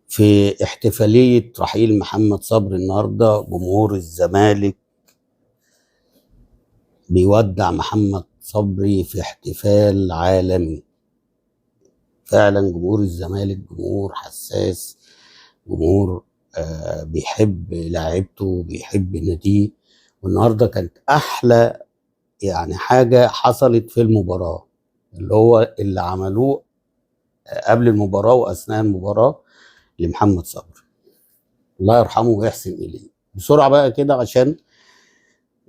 في احتفالية رحيل محمد صبري النهارده جمهور الزمالك بيودع محمد صبري في احتفال عالمي. فعلا جمهور الزمالك جمهور حساس، جمهور بيحب لاعيبته وبيحب ناديه. والنهارده كانت احلى يعني حاجة حصلت في المباراة، اللي هو اللي عملوه قبل المباراة واثناء المباراة لمحمد صبري، الله يرحمه ويحسن اليه. بسرعة بقى كده عشان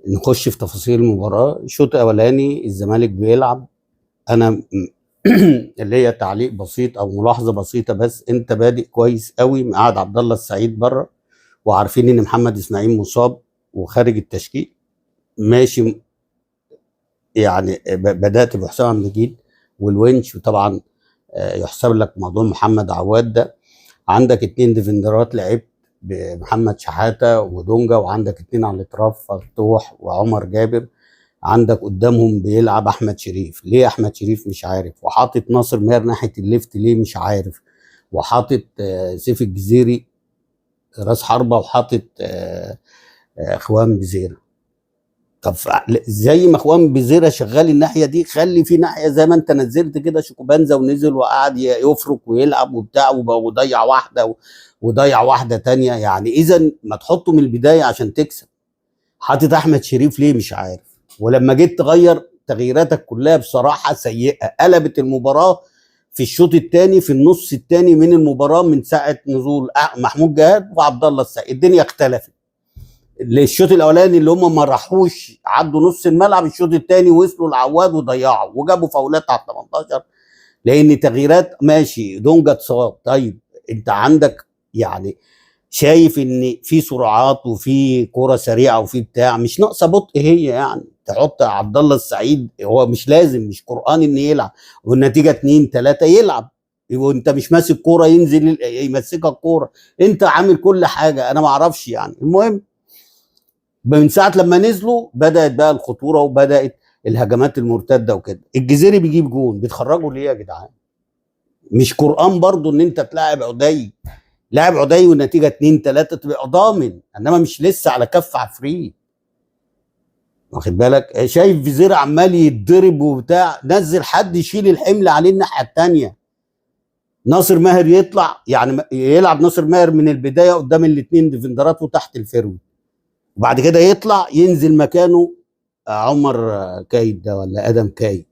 نخش في تفاصيل المباراة. الشوط الاولاني الزمالك بيلعب، انا اللي هي تعليق بسيط او ملاحظة بسيطة بس، انت بادئ كويس قوي، مقعد عبد الله السعيد بره، وعارفين ان محمد اسماعيل مصاب وخارج التشكيل، ماشي يعني بدات بحسام عبد المجيد والونش، وطبعا يحسب لك موضوع محمد عواد ده. عندك 2 ديفندرات لعبت بمحمد شحاته ودونجا، وعندك 2 على الاطراف فتوح وعمر جابر، عندك قدامهم بيلعب احمد شريف، ليه احمد شريف مش عارف، وحاطط ناصر ماهر ناحية ال left ليه مش عارف، وحاطط سيف الجزيري راس حربه، وحاطط خوان بزيره. طب زي ما خوان بزيره شغال الناحية دي، خلي في ناحية زي ما انت نزلت كده شيكوبانزا ونزل وقعد يفرك ويلعب وبتاع وضيع واحدة وضيع واحدة تانية. يعني اذا ما تحطه من البداية عشان تكسب. حاطط احمد شريف ليه مش عارف. ولما جيت تغير تغييراتك كلها بصراحة سيئه، قلبت المباراة في الشوط الثاني، في النص الثاني من المباراة، من ساعة نزول محمود جهاد وعبد الله السعيد الدنيا اختلفت. الشوط الاولاني اللي هم ما راحوش عدوا نص الملعب، الشوط الثاني وصلوا العواد وضيعوا وجابوا فاولات على 18، لان تغييرات ماشي دونجا اتصاب. طيب انت عندك يعني شايف ان في سرعات وفي كرة سريعة وفي بتاع، مش ناقصه بطء هي، يعني تحط عبد الله السعيد هو مش لازم، مش قرآن ان يلعب والنتيجة 2-3 يلعب، وانت مش ماسك كورة ينزل يمسكك كورة، انت عامل كل حاجة، انا ما اعرفش يعني. المهم من ساعة لما نزلوا بدات بقى الخطورة وبدات الهجمات المرتدة وكده. الجزيري بيجيب جون، بتخرجوا ليه يا جدعان؟ مش قرآن برضو ان انت تلاعب عدي، لاعب عدي والنتيجة 2-3 تبقى ضامن، انما مش لسه على كف عفريت، واخد بالك؟ شايف فيزيرا عمال يتضرب وبتاع، نزل حد يشيل الحمل عليه الناحية الثانية. ناصر ماهر يطلع، يعني يلعب ناصر ماهر من البداية قدام الاثنين ديفندرات وتحت ال forward، وبعد كده يطلع ينزل مكانه عمر كايد ده ولا ادم كايد.